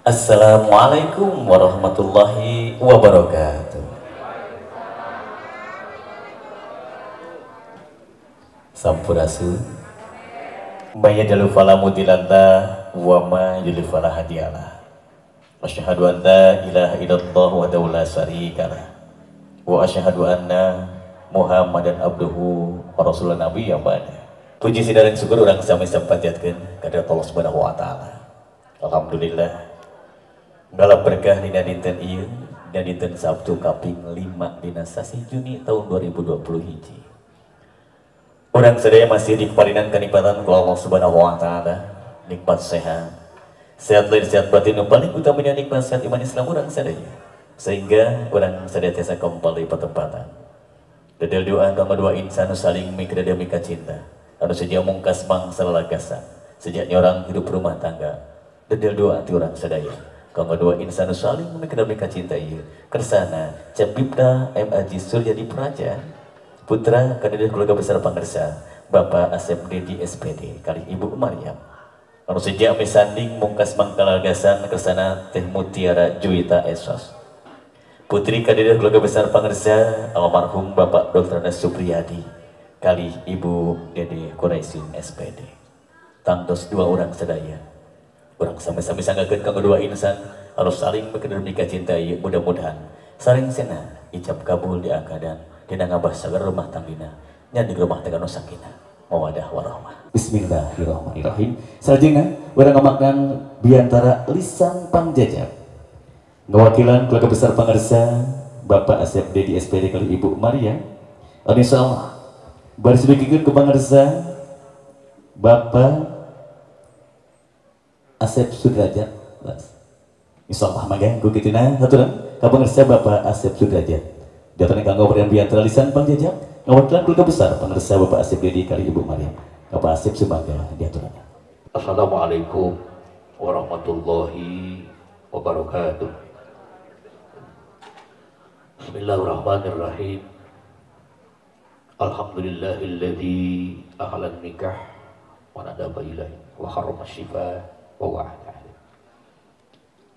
Assalamualaikum warahmatullahi wabarakatuh. Sampurasun. May yadlu fala mudillallah wa ma yudlil fala hadiyalah. Asyhadu an la ilaha illallah wahdahu la syarikalah wa asyhadu anna Muhammadan abduhu wa rasuluhu nabiyya ba'da. Puji sidaran syukur urang sami sampatiatkeun ka Allah Subhanahu wa taala. Alhamdulillah. Ngalap berkah dina dinten ieu, dina dinten Sabtu kaping 5 dina sasih Juni tahun 2020 hiji. Urang sadaya masih diparinan kanikmatan ku Allah Subhanahu wa taala, nikmat sehat. Sehat lahir sehat batin, nu paling utamanya nikmat sehat iman Islam urang sadaya. Sehingga urang sadaya tiasa kembali patempatan. Dedel doa kanggo dua insan nu saling mikir mika cinta. Anu seja mungkas mangsa lalagasan. Sejak orang hidup rumah tangga. Dedel doa ti urang sadaya. Kanggo dua insan saling memikir cinta ieu. Kersana Cep Bibda M Aji Suryadi Praja, putra kandidat keluarga besar Pangersa, Bapak Asep Dedi SPD kali Ibu Maryam. Anu sejak misanding mungkas mangkalagasan kersana Teh Mutiara Juwita Esos. Putri kandidat keluarga besar Pangersa, almarhum Bapak Dr. Andes Supriyadi kali Ibu Dede Quraisin SPD. Tangtos dua orang sedaya. Urang sami-sami sanggakeun kanggo dua insan harus saling berkedar cinta ieu, mudah-mudahan saling sena ijab kabul di akadan dina ngabah sagar rumah tanggina nya di rumah tangga nu sakinah mawadah warahmah. Bismillahirrahmanirrahim. Salajengna urang ngamaknan biantara lisan pangjajab. Ngawakilan keluarga besar Pangersa Bapak Asep Dedi SPD kali Ibu Maria. Anu insyaallah baris dugikeun ku Pangersa Bapak Asep Sudrajat. Insyaallah mangga ku kitina haturan ka Pangersa Bapak Asep Sudrajat. Diaturan kanggo berian biantara lisan pangjajab ngawakilan keluarga besar Pangersa Bapak Asep Dedi kali Ibu Maryam. Bapak Asep sumangga diaturan. Assalamualaikum warahmatullahi wabarakatuh. Bismillahirrahmanirrahim. Alhamdulillahilladzi ahlan nikah wa nadaba ilaihi wa harrama syifa wa wa'ada.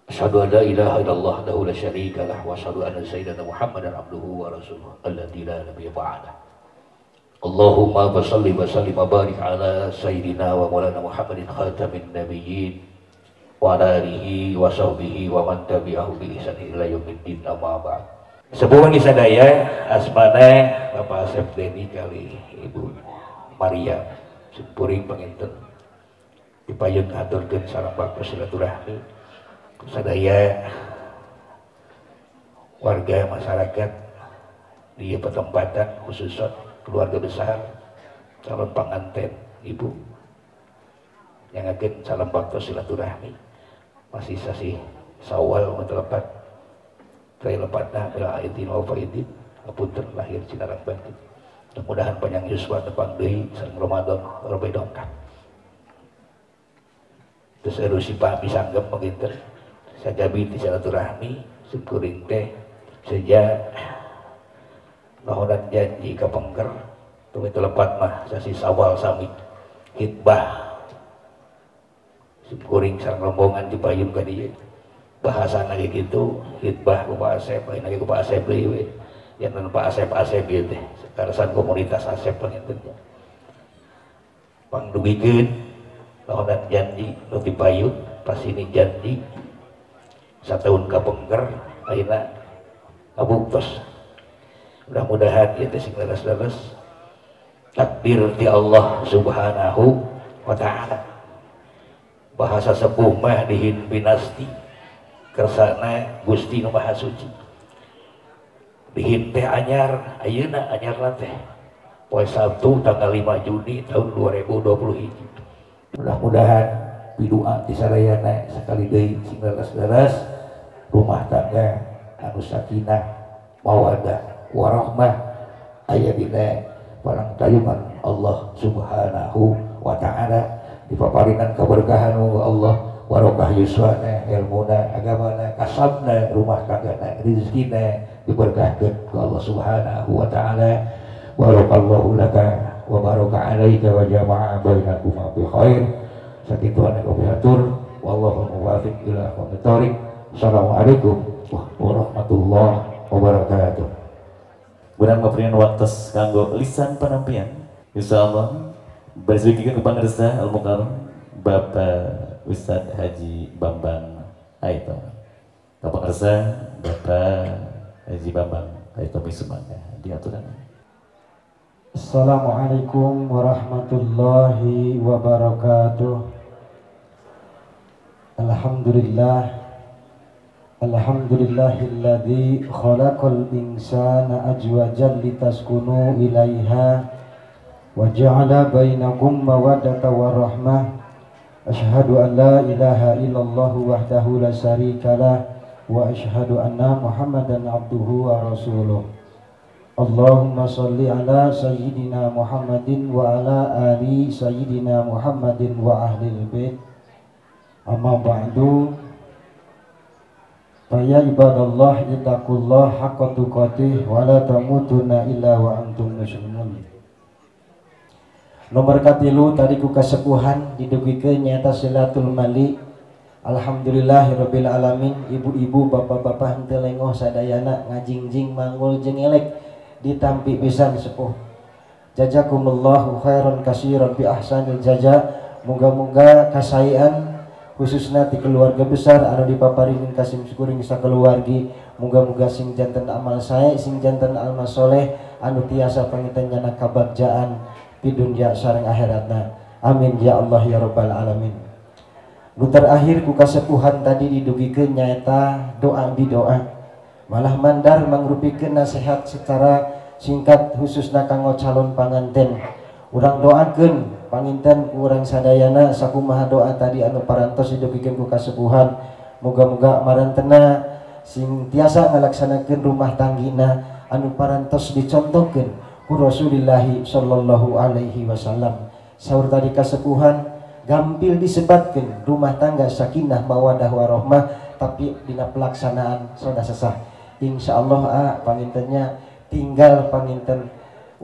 Asyhadu an la ilaha illallah wahdahu la syarika lah wa asyhadu anna sayyidana Muhammadan abduhu wa rasuluhu alladzi la nabiyya ba'dah. Allahumma shalli wa sallim wa barik ala sayyidina wa maulana Muhammadin khatamin nabiyyin wa ala alihi wa sahbihi wa man tabi'ahu bi ihsanin ila yaumiddin, amma ba'd. Sepuh sadaya asmana Bapak Asep Dedi kali Ibu Maria simpuring panginten dipayun haturkeun sareng bakto silaturahmi sadaya warga masyarakat di pertempatan khususnya keluarga besar calon pengantin ibu yang akan salam bakto silaturahmi masih sasih Sawal matelepat tray lepatna bila aidin wa faidin apunten lahir cinarang batin. Mudah-mudahan panjang yuswa tepang deui sareng Ramadan robe dongkap. Terus erusi pami sanggem panginten sajabi ti silaturahmi syukuring teh seja nahonan janji kapengker tumi telepat mah sasi Sawal sami hitbah syukuring sareng rombongan di payun ka dieu bahasana ge kitu hitbah ku Pak Asep lain lagi ku Pak Asep deui we yang Pak Asep Asep ieu teh sekarasan komunitas Asep panginten pangdugikeun nahonan janji nu di payun pas ini janji satahun kapengker ayeuna kabuktos. Mudah-mudahan ieu teh sing leres-leres takdir ti Allah Subhanahu wa taala. Bahasa sepuh mah dihin binasti kersana Gusti nu Maha Suci. Dihin teh anyar ayeuna anyarna teh poe Sabtu tanggal 5 Juni tahun 2020 hiji. Mudah-mudahan pidua ti sadayana sekali deui sing leres-leres rumah tangga anu sakinah mawadah warahmah aya dina parangtayungan Allah Subhanahu wa taala dipaparinan keberkahan Allah barokah yuswana ilmuna agamana kasabna rumah tanggana rezekina diberkahkeun ku Allah Subhanahu wa taala. Barakallahu laka wa baraka alaika wa jama'a bainakuma bi khair. Sakitu anu hatur wallahu muwaffiq. ila aqwamit thoriq. Assalamualaikum warahmatullahi wabarakatuh. Urang ngapringan waktu kanggo lisan penampian. Insyaallah berzikir ke pangersa al-mukarram Bapak Ustadz Haji Bambang Aito. Pangersa Bapak Haji Bambang Aito Misumangga diaturan. Assalamualaikum warahmatullahi wabarakatuh. Alhamdulillah. Alhamdulillahilladzi khalaqal insana ajwajan litaskunu ilaiha wa ja'ala bainakum mawaddatan warahmah. Asyhadu an la ilaha illallah wahdahu la syarikalah wa asyhadu anna Muhammadan abduhu wa rasuluh. Allahumma shalli ala sayyidina Muhammadin wa ala ali sayyidina Muhammadin wa ahlil bait. Amma ba'du. Fa ya ibadallah ittaqullah haqqa tuqatih wa la tamutunna illa wa antum muslimun. Nomor katilu tadi ku kasepuhan didugikeun nyaeta silatul mali. Alhamdulillahirabbil alamin, ibu-ibu bapak-bapak henteu lengoh sadayana ngajingjing manggul jeung elek ditampi pisan sepuh. Jazakumullahu khairan katsiran bi ahsanil jaza. Muga-muga kasaean khususna ti keluarga besar anu dipaparinin kasim syukuring sakeluargi, muga-muga sing janten amal sae, sing janten amal soleh anu tiasa panginten nyana kabagjaan di dunia sareng akhiratna. Amin ya Allah ya rabbal alamin. Nu terakhir ku kasepuhan tadi didugikeun nyaeta doa bi doa. Malah mandar mangrupikeun nasihat secara singkat khususna kanggo calon panganten. Urang doakeun panginten ku urang sadayana sakumaha doa tadi anu parantos didugikeun ku kasepuhan. Muga-muga marantena sing tiasa ngalaksanakeun rumah tanggina anu parantos dicontohkeun ku Rasulillah sallallahu alaihi wasallam. Saur tadi kasepuhan gampil disebatkeun rumah tangga sakinah mawadah warohmah, tapi dina pelaksanaan soda sesah. Insyaallah pangintennya tinggal panginten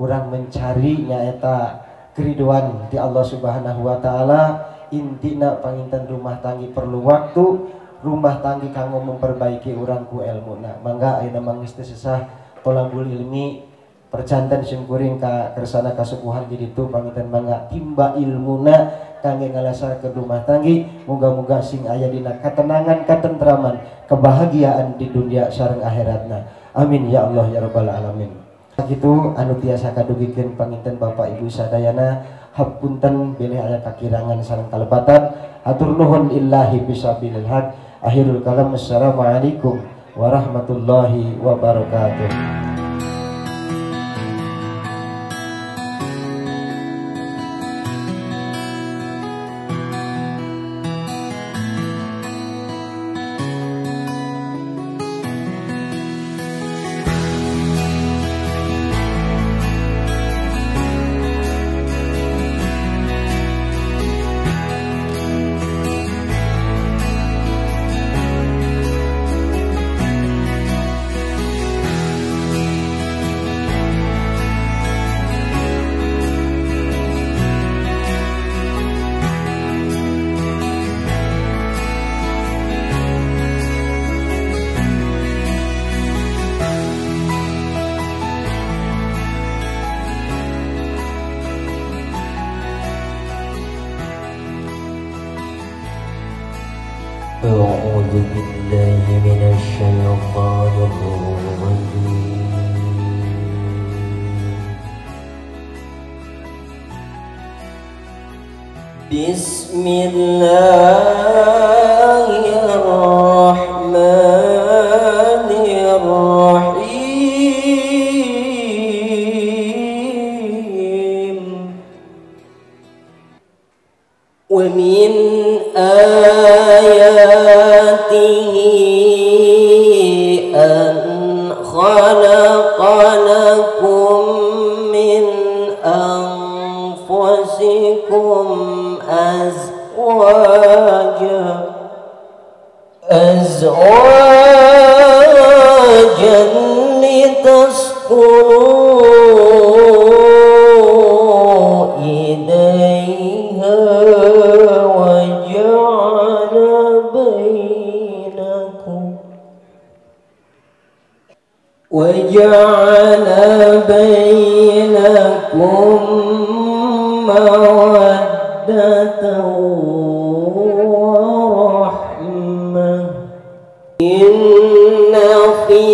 urang mencari nyaeta keriduan di Allah Subhanahu wa taala. Intina panginten rumah tanggi perlu waktu, rumah tanggi kanggo memperbaiki urang ku elmuna. Mangga ayeuna mangis teu sesah tolabul ilmi percanten simkuring ka kersana kasukuhan di ditu panginten mangga timba ilmuna kangge ngalasarkeun rumah tanggi. Muga-muga sing aya dina katenangan, katentraman, kebahagiaan di dunia sareng akhiratna. Amin ya Allah ya rabbal alamin. Sakitu anu tiasa kadugikeun panginten Bapak Ibu sadayana, hapunten bilih aya kakirangan sareng kalepatan. Hatur nuhun illahi fisabilil haq. Akhirul kalam, assalamualaikum warahmatullahi wabarakatuh. أعوذ بالله من الشيطان الرجيم. بسم الله الرحمن الرحيم. ومن آياته أن خلق لكم من أنفسكم أزواجا لتسكنوا إليها وجعل بينكم وجعل بينكم مودة ورحمة إن في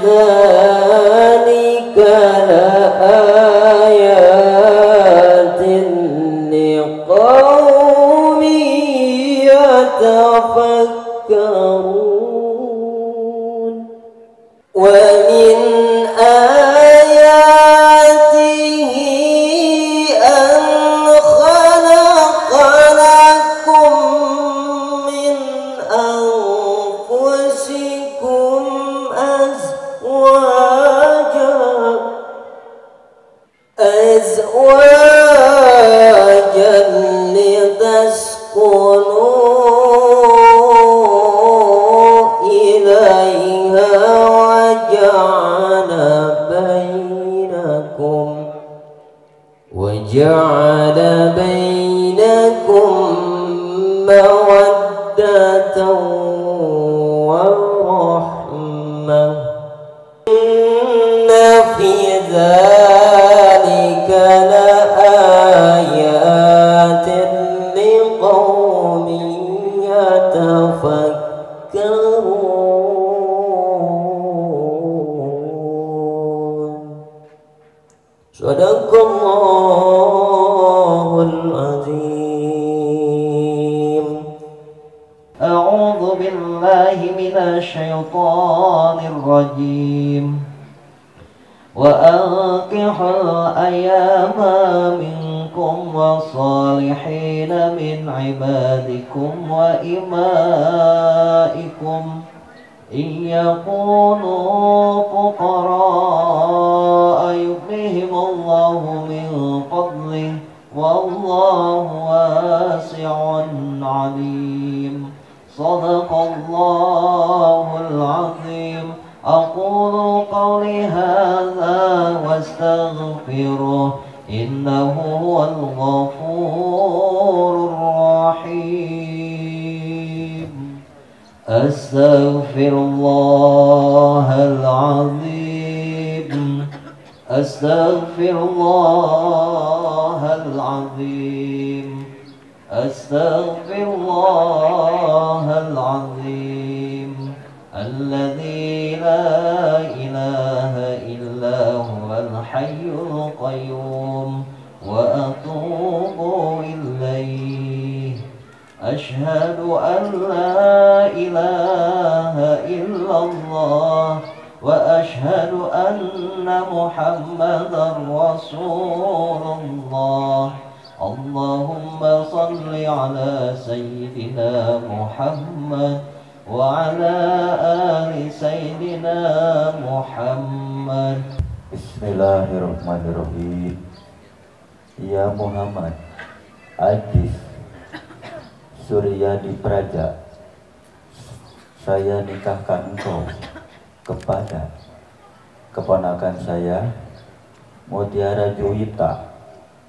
ذلك لآيات لقوم يتفكرون. ومن آياته أن خلق لكم من أنفسكم أزواجا لتسكنوا إليها وجعل بينكم مودة ورحمة إن في ذلك لآيات لقوم يتفكرون. صدق الله العظيم. أعوذ بالله من الشيطان الرجيم. وأنكحوا الأيام منكم والصالحين من عبادكم وإمائكم إن يكونوا فقراء يغنهم الله من فضله والله واسع عليم. صدق الله العظيم. أقول قولي هذا واستغفره إنه هو الغفور الرحيم. أستغفر الله العظيم. أستغفر الله العظيم. أستغفر الله العظيم الذي لا إله إلا هو الحي القيوم وأتوب إليه. أشهد أن لا إله إلا الله وأشهد أن محمدا رسول الله. اللهم صل على سيدنا محمد وعلى آل سيدنا محمد. Bismillahirrahmanirrahim. Ya Muhammad Ajis Suryadi Praja, saya nikahkan engkau kepada keponakan saya Mutiara Juwita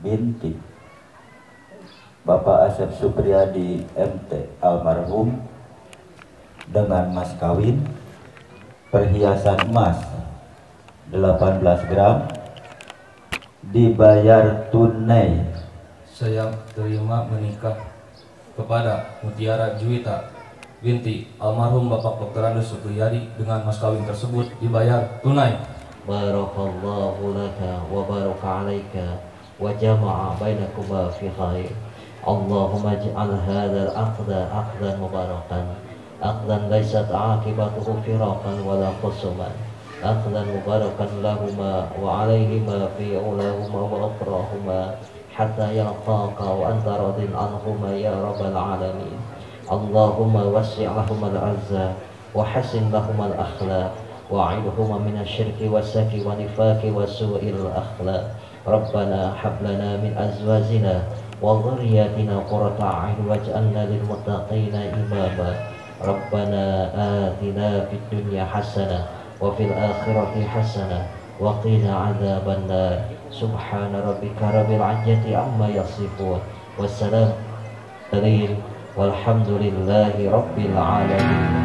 binti Bapak Asep Supriyadi MT almarhum dengan mas kawin perhiasan emas 18 gram dibayar tunai. Saya terima menikah kepada Mutiara Juwita binti almarhum Bapak Dr. Andes Supriyadi dengan mas kawin tersebut dibayar tunai. Barakallahu laka wa baraka alaika wa jama'a bainakuma fi khair. Allahumma ij'al hadzal aqda aqdan mubarakan, aqdan laysat aqibatuhu firaqan wala khusuman, aqdan mubarakan lahuma wa alaihima fi ulahuma wa ukhrahuma hatta yalqaka wa anta radin anhuma ya rabbal alamin. Allahumma wassi' lahuma al-'azza wa hassin lahuma al-akhlaq wa'idhuma minasyirki was-saki wa nifaqi wa su'il akhlaq. Rabbana hab lana min azwajina wa dhurriyyatina qurrata a'yun waj'alna lil muttaqina imama. Rabbana atina fid dunya hasanah wa fil akhirati hasanah wa qina adzaban nar. Subhana rabbika rabbil izzati amma yasifun wassalam alaihi walhamdulillahi rabbil alamin.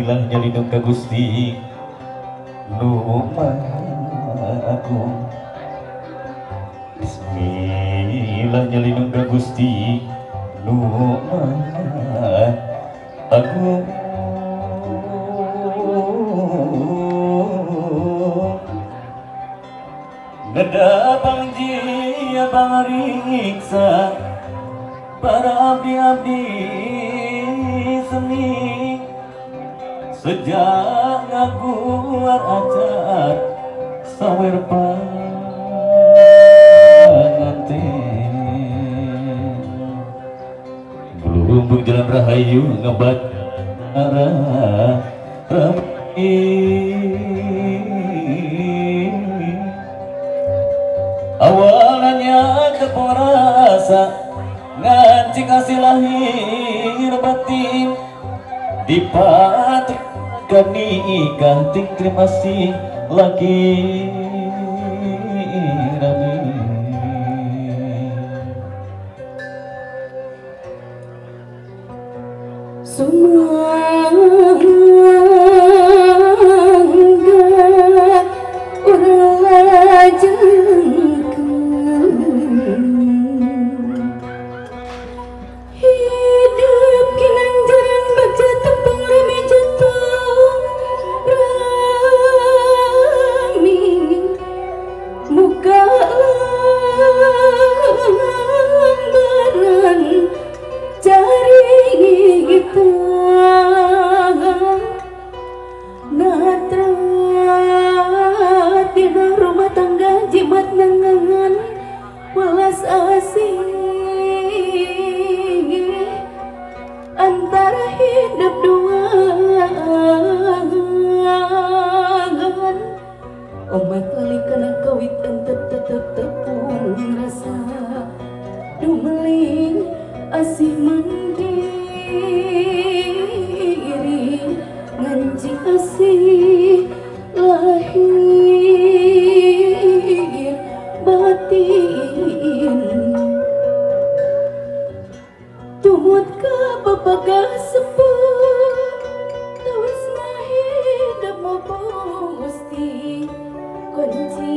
Bismillah nyalindung ka Gusti nu Maha Agung. Bismillah nyalindung ka Gusti nu Maha Agung. Neda pangjia pangariksa para abdi-abdi seni sejak ngaguar acar sawer panganten gelumbung jalan rahayu ngebat arah rami. Awalannya tepung rasa ngancik asih lahir batin dipatri nikah ting terima kasih lagi rami. Sumangga urang lajengkeun hidup kinanjaran bagja tepung rami jatuh rami muka lambaran cari kita natra tina rumah tangga jimat nengan welas asih antara hidup duaan omat lali kana kawit entep tetep tepung rasa dumeling asih mandiri nganji asih lahir batin tumut ka babaga sepuh tawisna hidup Gusti kunci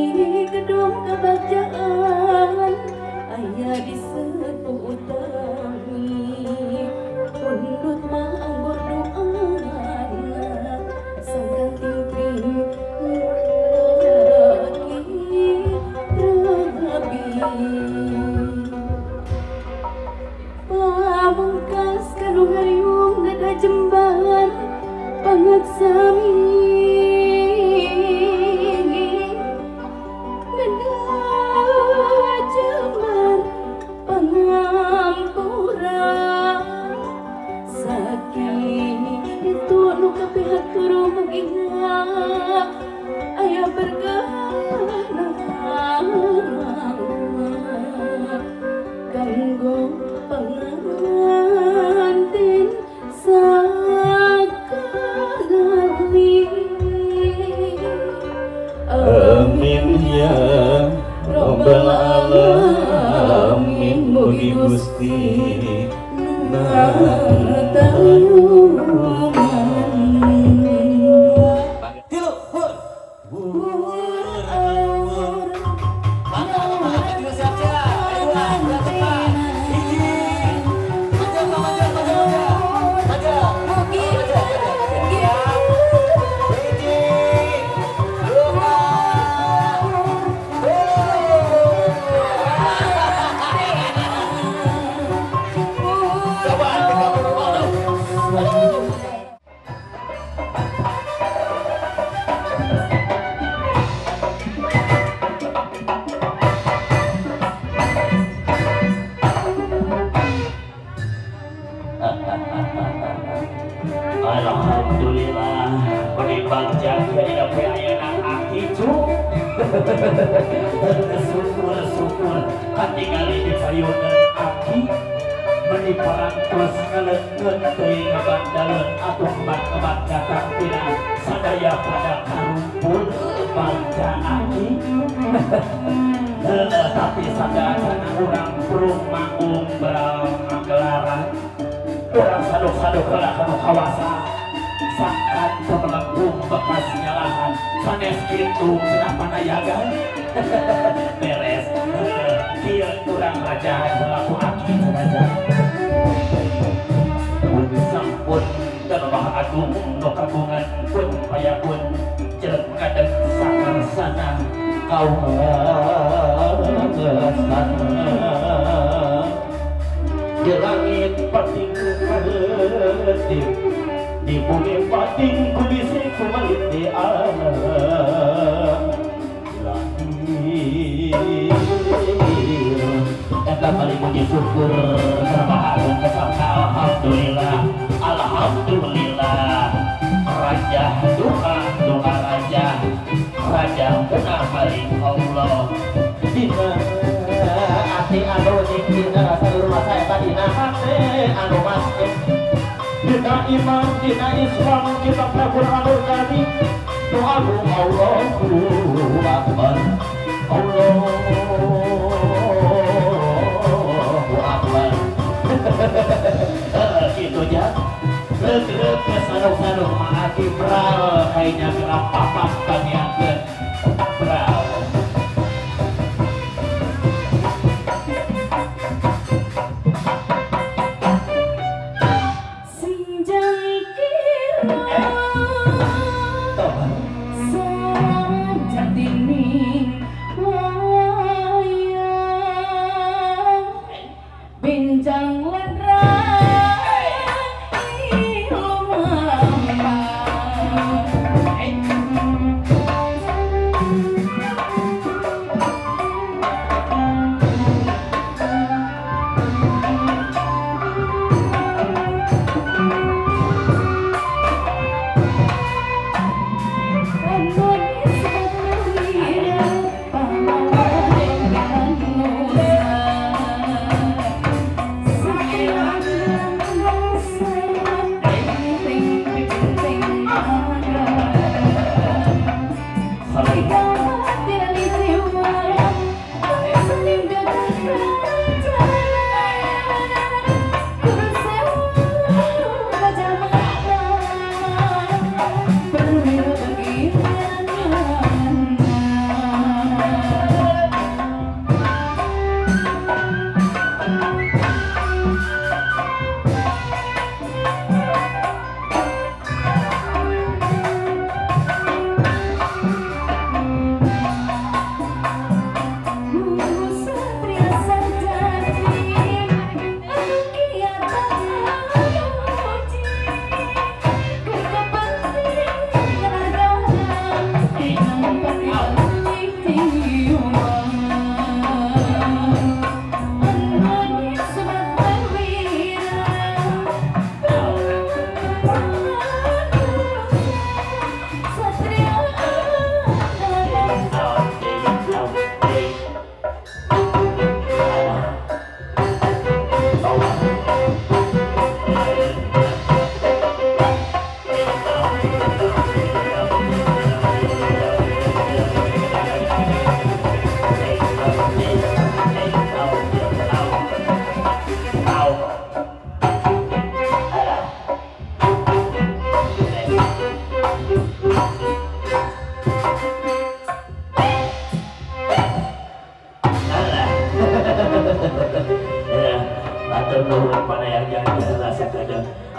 gedung kebagjaan aya di sepuh utami pundut mah anggur doana sangkan tingkring laki rabi pamungkas kanu ngariung nada jembar pangaksami nada jembar pangampura sakit itu nu kapihatur mengingat aya berkahna kanggo pengantin sakali. Amin ya Rabbal alamin mugi Gusti Alhamdulillah menimbang jaga dina poe ayeuna aki cu. Syukur-syukur katingali di payunan aki meni parantos ngaleutkeun teuing ngabandaleun atuh kebat-kebat datang tina sadaya pada karumpul bangsa aki. Tapi sadayana urang perlu manggung berang gelaran urang sadok-sadok heula kanu kawasa sangka bekas nyalahan sanes kitu cenah panayagan beres kieu urang raja selaku aki cenah pun sampun dan Maha Agung nu kagungan pun payakun jelek kadang sakarsana kawasan di langit pating kaheutip di bumi pating ku bisi kumalit di alam lahir eta paling puji syukur Maha Agung kesangka alhamdulillah alhamdulillah raja doa doa raja raja punah paling Allah dina ati anu dina rasa rumah saya dina hati anu masuk dina iman dina Islam kita Quranul Karim doa Allahu Akbar Allahu Akbar gitu ya reuk-reuk sanuh-sanuh maaki pral kayaknya gerak papat paniakeun pral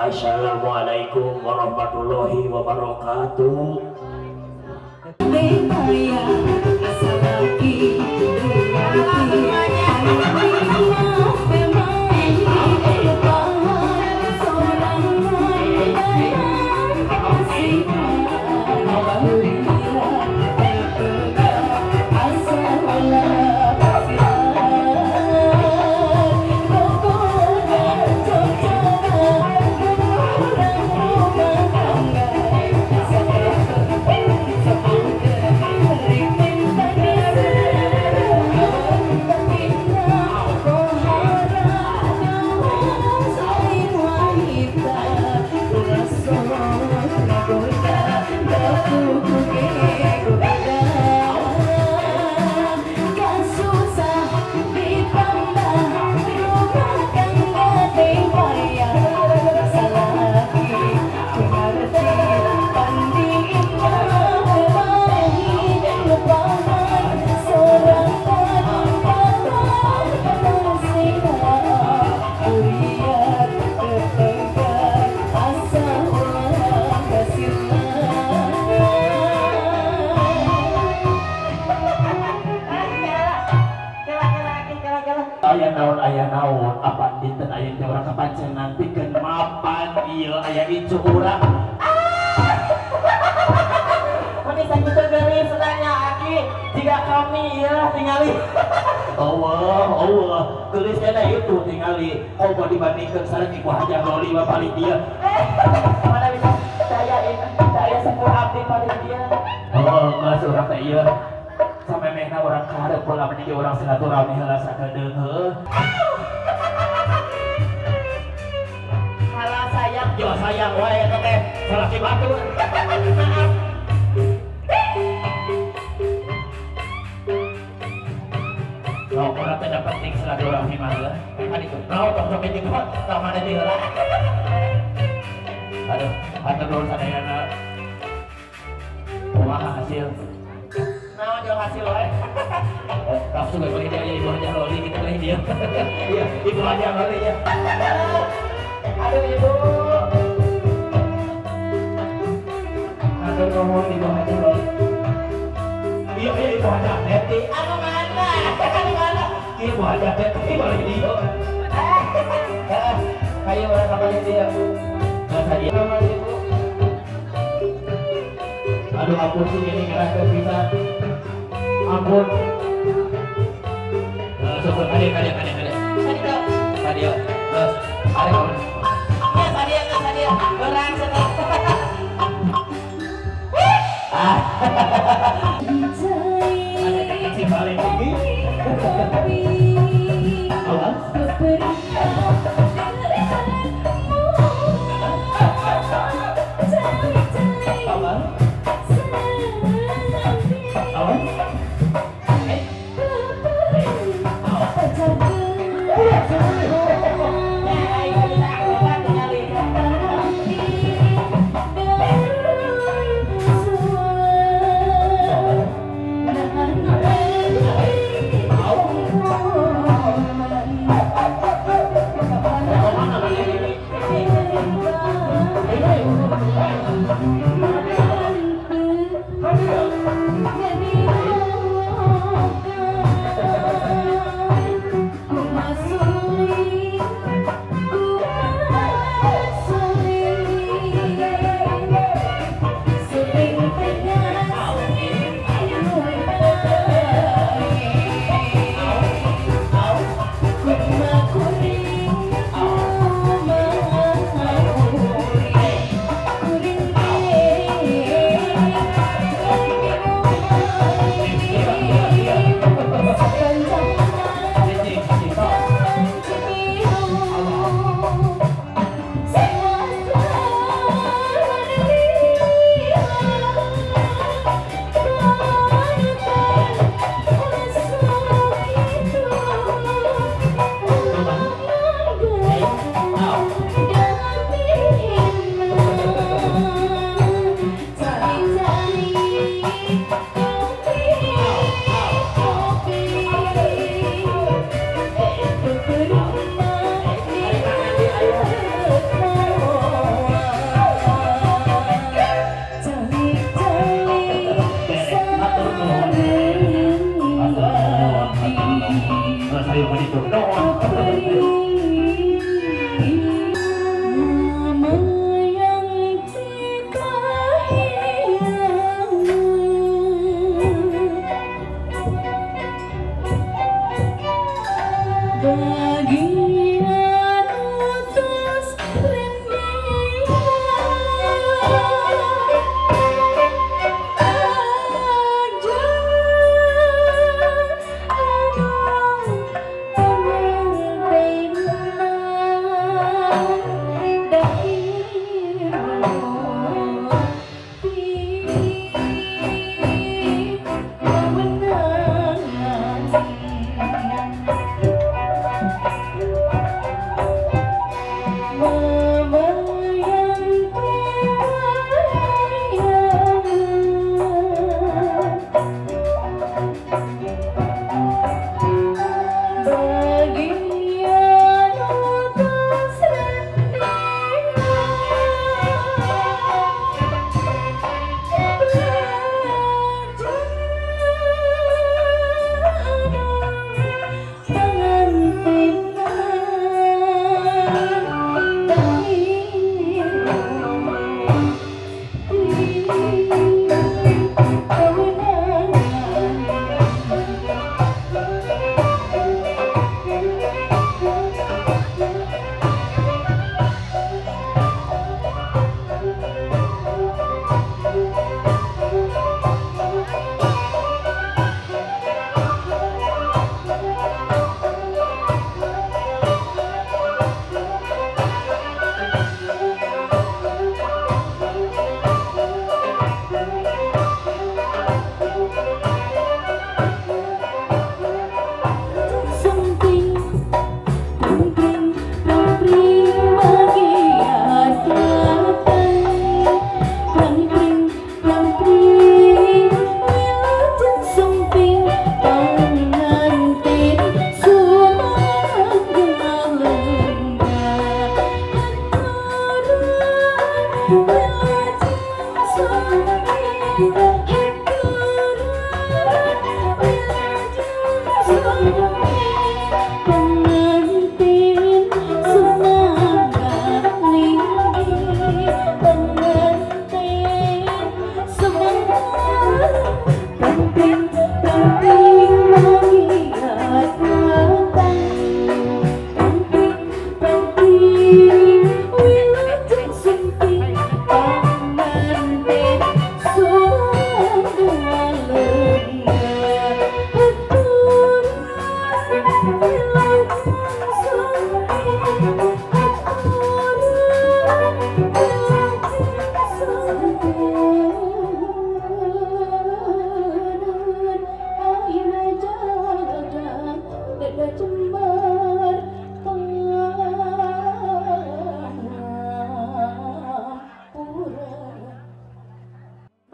Assalamualaikum warahmatullahi wabarakatuh. Thank you. Pikeun mapan ieu aya incu urang. Meni sakitu geulis nanya aki jika kami ieu tingali. Allah Allah geulis kana itu tingali komo dibandingkeun sareng Ibu Hajah Loli mah paling dia. Mana bisa saya saya sepuh abdi paling dia. Oh, geus urang teh ieu. Samemehna urang kaharep heula meni urang silaturahmi heula sakedeung heuh. Halah sayang, yo sayang wae eta teh salaki batur. Maaf. Nah, orang teh dapat penting silaturahmi mah heula. Kan itu. Nah, tong sok itu tah mana di heula. Aduh, hatur nuhun sadayana. Kumaha hasil? Naon jeung hasil wae. Langsung beli dia Ibu Hajah Loli kita beli dia. Iya, Ibu Hajah Loli ya. Aduh Ibu. Hatur nuhun Ibu Hajah Loli. Iya, iya Ibu Hajah Teti. Anu mana? Anu mana? Ibu Hajah Teti balik dia. Heeh. Kayu urang kabalik dia. Masa dia. Ibu. Aduh ampun sih ini ngerakeun pisan. Ampun. Syukur kadieu kadieu kadieu kadieu. Kadieu. Kadieu. Terus ada kamu. Ya sadia geus sadia. Beurang cenah. Ah. Ada kakek si paling tinggi. Awas. Awas. Awas.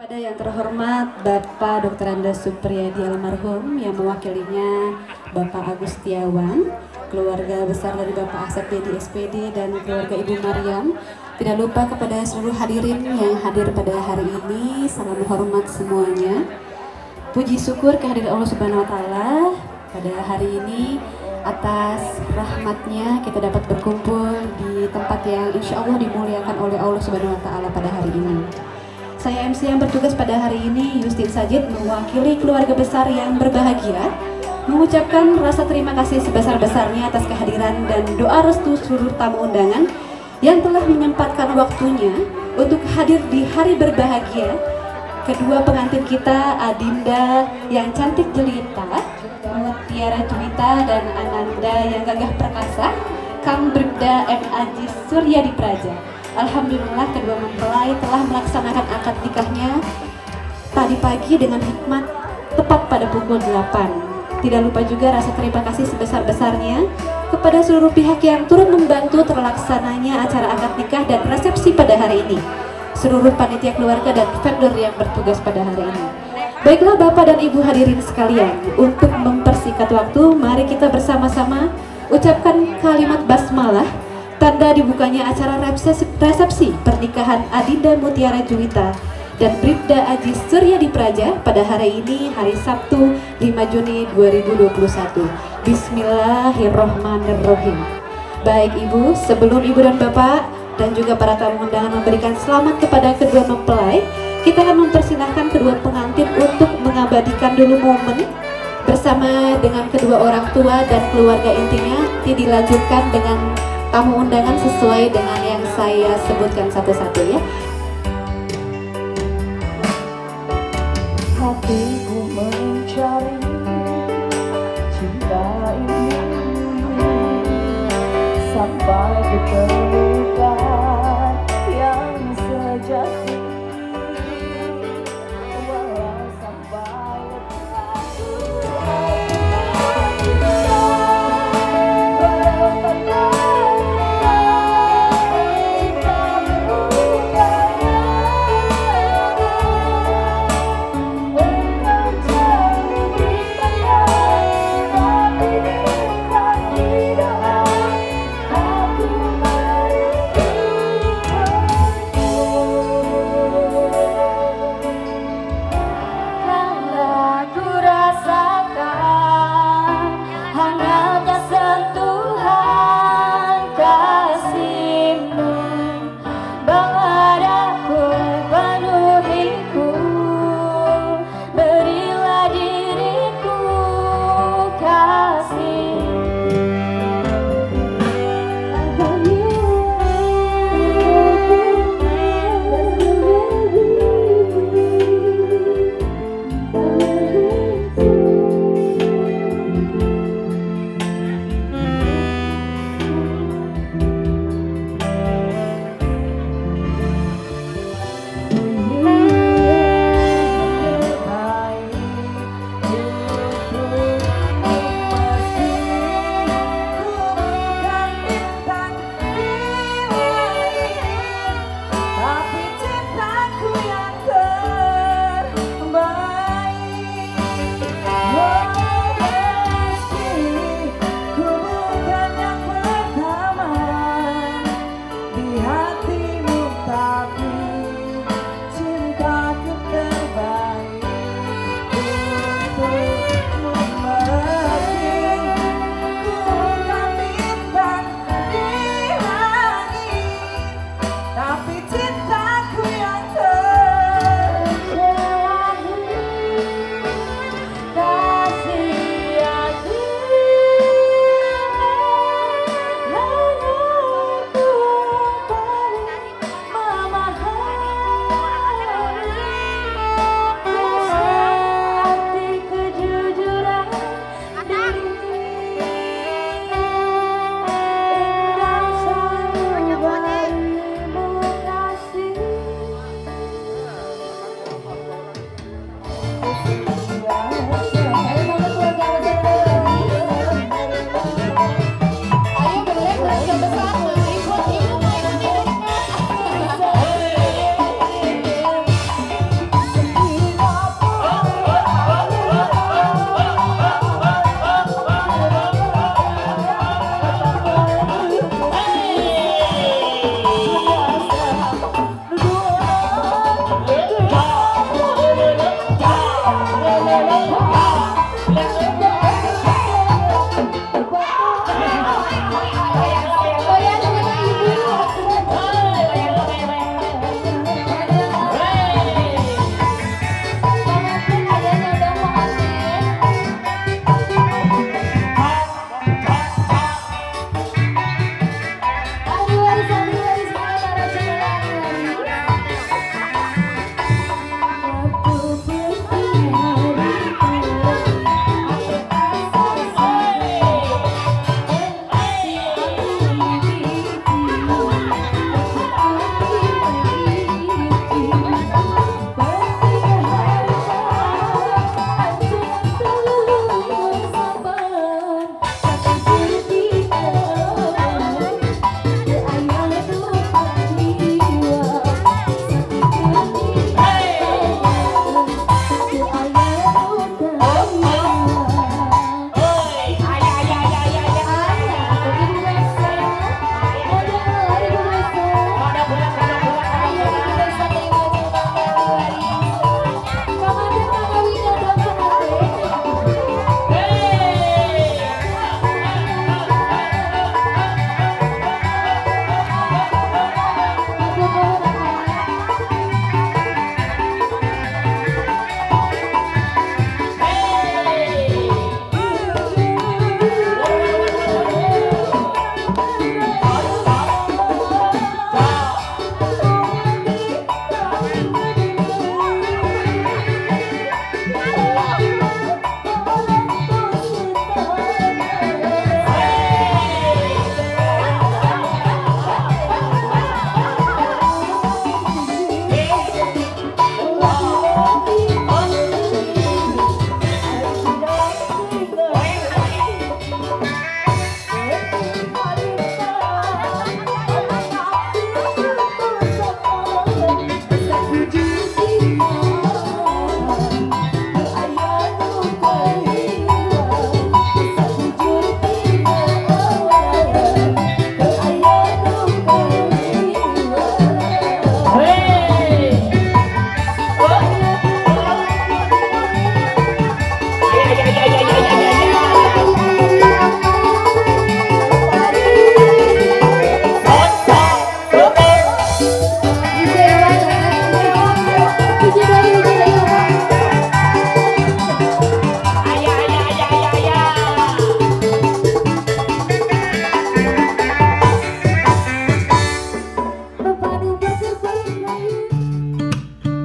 Pada yang terhormat Bapak Dr. Andes Supriyadi almarhum yang mewakilinya Bapak Agus Setiawan, keluarga besar dari Bapak Asep Dedi SPD dan keluarga Ibu Maryam. Tidak lupa kepada seluruh hadirin yang hadir pada hari ini, salam hormat semuanya. Puji syukur kehadirat Allah Subhanahu wa Ta'ala pada hari ini, atas rahmatnya kita dapat berkumpul di tempat yang insya Allah dimuliakan oleh Allah Subhanahu wa Ta'ala pada hari ini. Saya MC yang bertugas pada hari ini, Justin Sajid, mewakili keluarga besar yang berbahagia, mengucapkan rasa terima kasih sebesar-besarnya atas kehadiran dan doa restu seluruh tamu undangan yang telah menyempatkan waktunya untuk hadir di hari berbahagia kedua pengantin kita, Adinda yang cantik jelita, Mutiara Juwita, dan Ananda yang gagah perkasa, Kang Bribda M. Aji Suryadi Praja. Alhamdulillah kedua mempelai telah melaksanakan akad nikahnya tadi pagi dengan hikmat tepat pada pukul 8. Tidak lupa juga rasa terima kasih sebesar-besarnya kepada seluruh pihak yang turut membantu terlaksananya acara akad nikah dan resepsi pada hari ini, seluruh panitia keluarga dan vendor yang bertugas pada hari ini. Baiklah Bapak dan Ibu hadirin sekalian, untuk mempersingkat waktu, mari kita bersama-sama ucapkan kalimat basmalah, tanda dibukanya acara resepsi pernikahan Adinda Mutiara Juwita dan Bribda Aji Suryadi Praja pada hari ini, hari Sabtu 5 Juni 2021. Bismillahirrohmanirrohim. Baik Ibu, sebelum Ibu dan Bapak dan juga para tamu undangan memberikan selamat kepada kedua mempelai, kita akan mempersilahkan kedua pengantin untuk mengabadikan dulu momen bersama dengan kedua orang tua dan keluarga intinya. Nanti dilanjutkan dengan tamu undangan sesuai dengan yang saya sebutkan satu-satu ya. Hatiku mencari cinta ini sampai ke